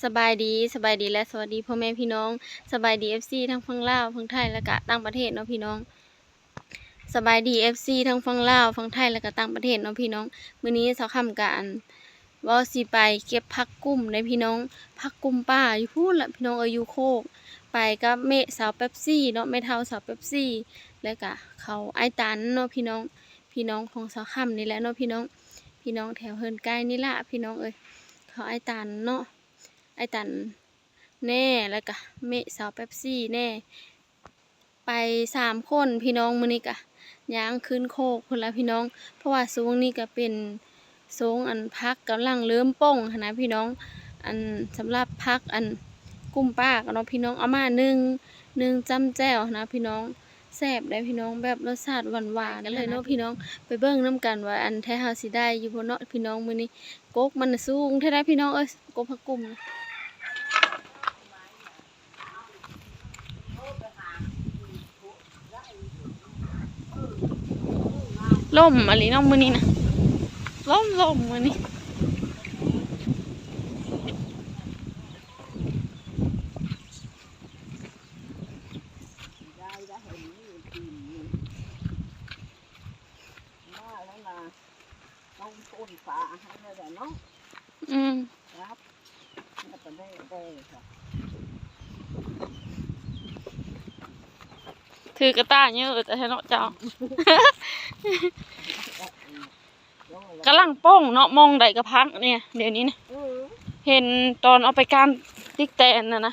ສະບາຍດີ, ສະບາຍດີ ແລະ ສະຫວັດດີພໍ່ແມ່ພີ່ນ້ອງ, ສະບາຍດີ ເອັຟຊີ ທັງຝັ່ງລາວ, ຝັ່ງໄທ ແລະກະຕ່າງປະເທດເນາະພີ່ນ້ອງ. ສະບາຍດີ ເອັຟຊີ ທັງຝັ່ງລາວ, ຝັ່ງໄທ ແລະກະຕ່າງປະເທດເນາະພີ່ນ້ອງ. ມື້ນີ້ສາວຄຳກະ ອັນ ວ່າຊິໄປເກັບຜັກກຸ້ມເດ້ພີ່ນ້ອງ, ຜັກກຸ້ມປ່າຢູ່ພຸ້ນລະພີ່ນ້ອງເອີຍ, ຢູ່ໂຄກ. ໄປກັບແມ່ສາວເປັບຊີເນາະ, ແມ່ເຖົ້າສາວເປັບຊີ ແລະກະເຂົາອ້າຍຕັນເນາະພີ່ນ້ອງ, ພີ່ນ້ອງຂອງສາວຄຳນີ້ແຫຼະເນາະພີ່ນ້ອງ, ພີ່ນ້ອງແຖວເຮືອນໃກ້ນີ້ລະພີ່ນ້ອງເອີຍ. ເຂົາອ້າຍຕັນເນາະ, ອ້າຍຕັນແດ່ ແລະກະແມ່ສາວເປັບຊີແດ່. ໄປສາມຄົນພີ່ນ້ອງ, ມື້ນີ້ກະຍ່າງຂຶ້ນໂຄກພຸ້ນລະພີ່ນ້ອງ, ເພາະວ່າຊ່ວງນີ້ກະເປັນຊ່ວງ ອັນ ຜັກກຳລັງເລີ່ມປົ່ງຫັ້ນນະພີ່ນ້ອງ. ອັນ ສຳລັບຜັກ ອັນ ກຸ້ມປາກເນາະພີ່ນ້ອງ, ເອົາມາໜຶ້ງ ໜຶ້ງຈ້ຳແຈ່ວຫັ້ນນະພີ່ນ້ອງ, ແຊບເດ້ພີ່ນ້ອງ, ແບບລົດຊາດຫວານໆ ກັນເລີຍເນາະພີ່ນ້ອງ. ໄປເບິ່ງນຳກັນວ່າ ອັນ ແທ້ເຮົາຊິໄດ້ຢູ່ບໍ່ເນາະພີ່ນ້ອງ. ມື້ນີ້ກົກມັນນະສູງແທ້ໃດ໋ພີ່ນ້ອງເອີຍ, ກົກຜັກກຸ້ມນະ. ລົມອີ່ຫຼີເນາະມື້ນີ້ນະ, ລົມໆ ມື້ນີ້. ອືມ ຖືກະຕ່າເຍີະແທ້ເນາະເຈົ້າ. ກຳລັງປົ່ງເນາະ, ໝ່ອງໃດກະພັກເນຍ ດຽວນີ້ນະ. ເອີ ເຫັນຕອນເອົາໄປກ້ານຕິກແຕນນະນະ,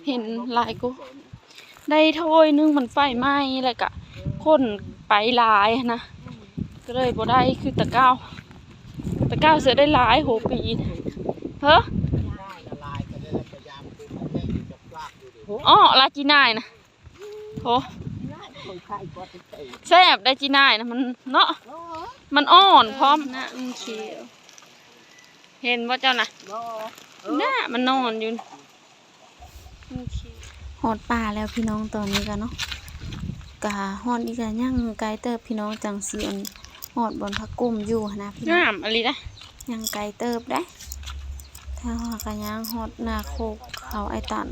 ເຫັນຫຼາຍກວ່າ ໄດ້ຖ້ວຍໜຶ່ງ ມັນໄຟໄໝ້ ແລ້ວກະຄົນໄປຫຼາຍຫັ້ນນະ, ກະເລີຍບໍ່ໄດ້ຄືແຕ່ເກົ່າ. ແຕ່ເກົ່າເສຍໄດ້ຫຼາຍ ໂຫ ປີ ເຮີ ອໍ ລາຈີນາຍນະ ໂຫ ແຊບໄດ໋ຈີນາຍນະ ມັນເນາະ ມັນອ່ອນພ້ອມນະ. ເຫັນບໍ່ເຈົ້ານະ? ນະ ມັນນອນຢູ່. ໂອເຄ ຮອດປ່າແລ້ວພີ່ນ້ອງ ຕອນນີ້ກະເນາະ ກະຮອດອີກ ກະຍັງໄກເຕີບພີ່ນ້ອງ ຈັ່ງຊິ ອັນ ຮອດບ່ອນຜັກກຸ້ມຢູ່ຫັ້ນນະພີ່ນ້ອງ. ງາມອີ່ຫຼີນະ ຍັງໄກເຕີບເດ້. ຖ້າຫາກະຍ່າງຮອດໜ້າໂຄກເຂົາອ້າຍຕັນ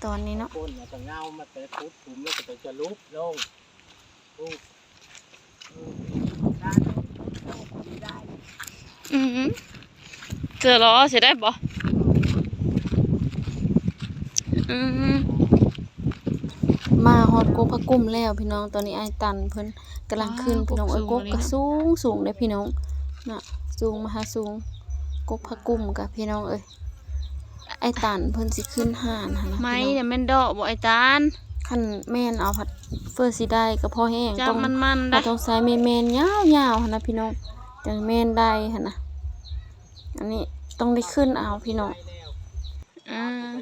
ຕອນນີ້ເນາະ. ຄົນມັນກະເຫງົາ ມັນໄປຂຸດຂຸມ ແລ້ວກະໄປສະຫຼຸບລົງ. ອືມ ເຈີລໍຊິໄດ້ບໍ່? ອືມ ມາຮອດກົກຜັກກຸ້ມແລ້ວພີ່ນ້ອງ. ຕອນນີ້ອ້າຍຕັນເພິ່ນກຳລັງຂຶ້ນພີ່ນ້ອງເອີຍ. ອໍ ກົກກະສູງສູງເດ້ພີ່ນ້ອງນະ, ສູງມະຫາສູງ ກົກຜັກກຸ້ມກະພີ່ນ້ອງເອີຍ. ອ້າຍຕັນເພິ່ນຊິຂຶ້ນຫານຫັ້ນນະ ໄມ້ ພີ່ນ້ອງ ແມ່ນເດາະບໍ່ອ້າຍຕັນ? ຄັນແມ່ນເອົາພັດເຟີຊິໄດ້ກະພໍແຮງ ຕ້ອງ ມັນໆ ເຮົາຕ້ອງໃຊ້ໄມ້ແມ່ນຍາວໆຫັ້ນນະພີ່ນ້ອງ ຈັ່ງແມ່ນໄດ້ຫັ້ນນະ. ອັນນີ້ຕ້ອງໄດ້ຂຶ້ນເອົາພີ່ນ້ອງ. ອືມ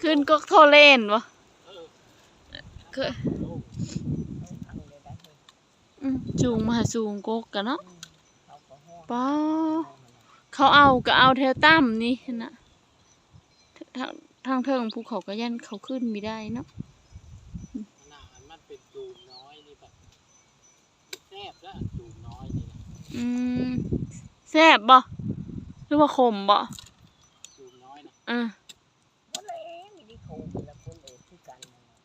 ຂຶ້ນກົກໂທເລນບໍ່? ອືມ ສູງມະຫາສູງກົກກະເນາະ. ປ້າ ເຂົາເອົາກະເອົາແຖວຕ່ຳນີ້ຫັ້ນນະ ທາງ ທາງເທິງພູເຂົາກະຢ້ານເຂົາຂຶ້ນບໍ່ໄດ້ເນາະ. ມັນເປັນຈູມນ້ອຍນີ້ແບບແຊບແລ້ວ ຈູມນ້ອຍນີ້ນະ. ອືມ ແຊບບໍ່ ຫຼືວ່າຂົມບໍ່? ຈູມນ້ອຍນະ ເອີ. ບໍ່ແລະ ມີແຕ່ຂອງລະຄົນເອງຄືກັນນັ້ນແຫຼະ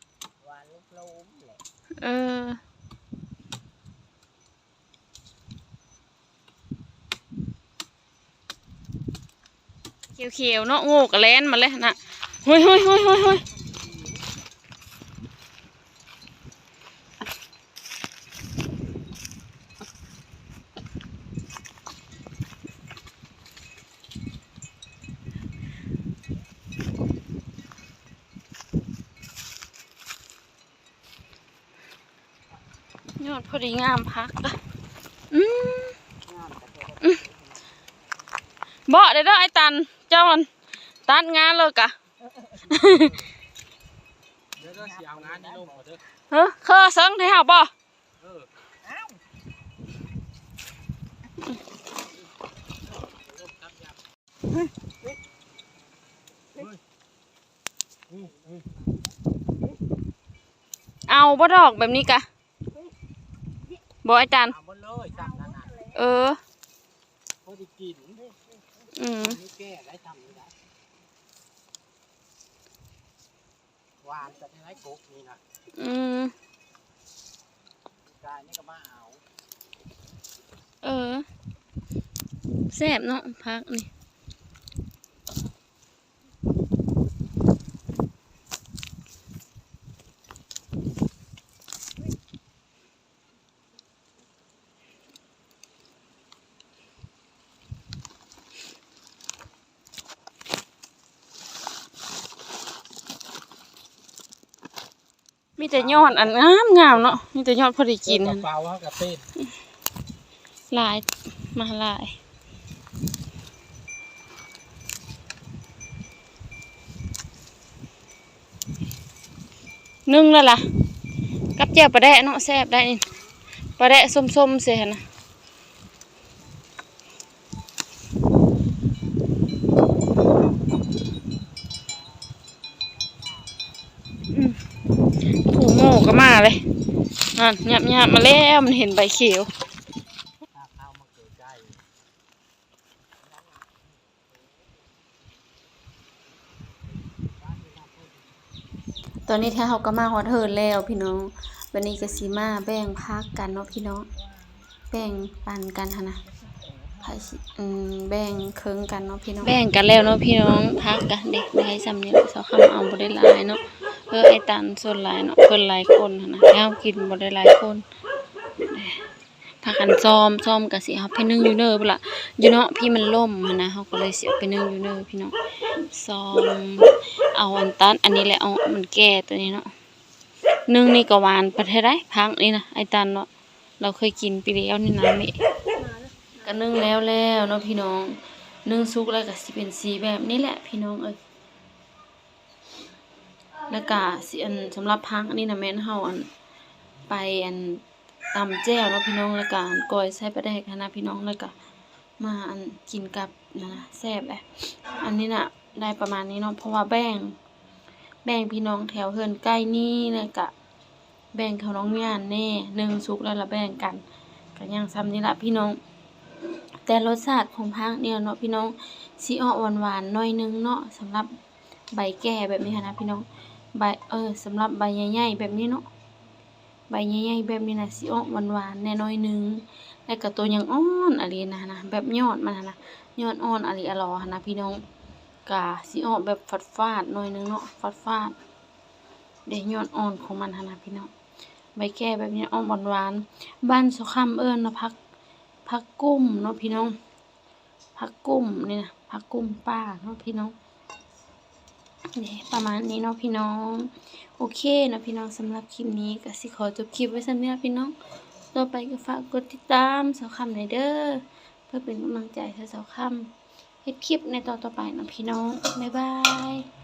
ຫວານລົມໆແຫຼະ. ເອີ ຂຽວໆເນາະ ໂງ່ກະແລ່ນມາແລ້ວຫັ້ນນະ. ໂຫຍໆໆໆໆ. ຍອດພໍດີງາມຄັກ. ອືມ ອືມ ເບາະເດີ ເດີ ອ້າຍຕັນ ເຈົ້າຫັ້ນຕັດງາເລີຍກະ. ເດີ ເດີ ຊິເອົາງານີ້ລົງເດີ. ເອີ ເຄີເຊິ່ງໃຫ້ເຮົາບໍ່? ເອີ ເອົາບໍ່ດອກແບບນີ້ກະ? ບໍ່ ອາຈານ? ເອົາໝົດເລີຍ ເອີ. ບໍ່ໄດ້ກິນ ອືມ ມີແກ່ໄດ້ທຳນີ້ນະ ຫວານແຕ່ໃນກົກນີ້ນະ ອືມ ກາຍນີ້ກໍມາເອົາ ເອີ ແຊບເນາະ ຜັກນີ້. ມີແຕ່ຍອດອັນງາມໆເນາະ ມີແຕ່ຍອດພໍໄດ້ກິນຫັ້ນ ເອົາກະເປົາເຮົາກະເຕັມ ຫຼາຍ ມາຫຼາຍ ໜຶ້ງແລ້ວລະ ກັບແຈ່ວປາແດະເນາະ ແຊບໄດ໋ນີ້ ປາແດະສົ້ມໆ ໃສ່ຫັ້ນນະ. ອືມ ຜູ້ໂມ້ກໍມາເລີຍ ນັ້ນ ຫຍັບໆ ມາແລ້ວ ມັນເຫັນໃບຂຽວ. ຕອນນີ້ເຮົາກໍມາຮອດເຮືອນແລ້ວພີ່ນ້ອງ ບາດນີ້ກໍຊິມາແບ່ງຜັກກັນເນາະພີ່ນ້ອງ ແບ່ງປັນກັນຫັ້ນນະ ໃຜຊິ ອືມ ແບ່ງເຄິ່ງກັນເນາະພີ່ນ້ອງ ແບ່ງກັນແລ້ວເນາະພີ່ນ້ອງ ຜັກກະເດັກໄດ້ຊ່ຳນີ້ແຫຼະ ສາວຄຳເອົາບໍ່ໄດ້ຫຼາຍເນາະ ເອີ ອ້າຍຕັນສ່ວນຫຼາຍເນາະ ເພິ່ນຫຼາຍຄົນຫັ້ນນະ ແຕ່ເຮົາກິນບໍ່ໄດ້ຫຼາຍຄົນ. ພາກັນຊ້ອມ ຊ້ອມກະຊິເອົາໄປໜຶ້ງຢູ່ເນີພຸ້ນລະ ຢູ່ເນາະ ພີ້ມັນລົ້ມຫັ້ນນະ ເຮົາກໍເລີຍຊິເອົາໄປໜຶ້ງຢູ່ເນີພີ່ນ້ອງ ຊ້ອມເອົາອັນຕັດອັນນີ້ແຫຼະ ເອົາມັນແກ່ໂຕນີ້ເນາະ ໜຶ້ງນີ້ກໍຫວານປານໃດ ຜັກນີ້ນະ ອ້າຍຕັນເນາະ ລາວເຄີຍກິນປີແລ້ວນີ້ນະ ກະໜຶ້ງແລ້ວແລ້ວເນາະພີ່ນ້ອງ ໜຶ້ງສຸກແລ້ວກະຊິເປັນສີແບບນີ້ແຫຼະພີ່ນ້ອງເອີຍ. ແລ້ວກະຊິ ອັນ ສຳລັບຜັກນີ້ນະ ແມ່ນເຮົາ ອັນ ໄປ ອັນ ຕຳແຈ່ວເນາະພີ່ນ້ອງ ແລ້ວກະ ອັນ ກ້ອຍໃສ່ປາແດກຫັ້ນນະພີ່ນ້ອງ ແລ້ວກະມາ ອັນ ກິນກັບນັ້ນນະ ແຊບເດ້. ອັນນີ້ນະ ໄດ້ປະມານນີ້ເນາະ ເພາະວ່າແບ່ງ ແບ່ງພີ່ນ້ອງແຖວເຮືອນໃກ້ນີ້ ແລ້ວກະແບ່ງເຂົານ້ອງຍານແດ່ ໜຶ້ງສຸກແລ້ວລະແບ່ງກັນ ກະຍັງຊ່ຳນີ້ລະພີ່ນ້ອງ. ແຕ່ລົດຊາດຂອງຜັກນີ້ເນາະພີ່ນ້ອງ ຊິອອກຫວານໆ ໜ້ອຍໜຶ່ງເນາະ ສຳລັບ ໃບແກ່ແບບນີ້ຫັ້ນນະພີ່ນ້ອງ ໃບ ເອີ ສຳລັບໃບໃຫຍ່ໆ ແບບນີ້ເນາະ ໃບໃຫຍ່ໆ ແບບນີ້ນະ ຊິອອກຫວານໆ ແດ່ໜ້ອຍໜຶ່ງ ແລ້ວກະໂຕຍັງອ່ອນອີ່ຫຼີນະ ແບບຍອດມັນຫັ້ນນະ ຍອດອ່ອນອີ່ຫຼີອາຫຼໍຫັ້ນນະພີ່ນ້ອງ ກະຊິອອກແບບຝາດໆ ໜ້ອຍໜຶ່ງເນາະ ຝາດໆ ເດ້ ຍອດອ່ອນຂອງມັນຫັ້ນນະພີ່ນ້ອງ ໃບແກ່ແບບນີ້ອອກຫວານໆ ບ້ານສາວຄຳເອີ້ນວ່າ ຜັກ ຜັກກຸ້ມເນາະພີ່ນ້ອງ. ຜັກກຸ້ມນີ້ນະ ຜັກກຸ້ມປ່າເນາະພີ່ນ້ອງ ນີ້ປະມານນີ້ເນາະພີ່ນ້ອງ ໂອເຄເນາະພີ່ນ້ອງ ສຳລັບຄລິບນີ້ກະຊິຂໍຈົບຄລິບໄວ້ຊ່ຳນີ້ລະພີ່ນ້ອງ ຕໍ່ໄປກະຝາກກົດຕິດຕາມສາວຄຳແດ່ເດີ ເພື່ອເປັນກຳລັງໃຈໃຫ້ສາວຄຳເຮັດຄລິບໃນຕອນຕໍ່ໄປເນາະພີ່ນ້ອງ ບາຍບາຍ.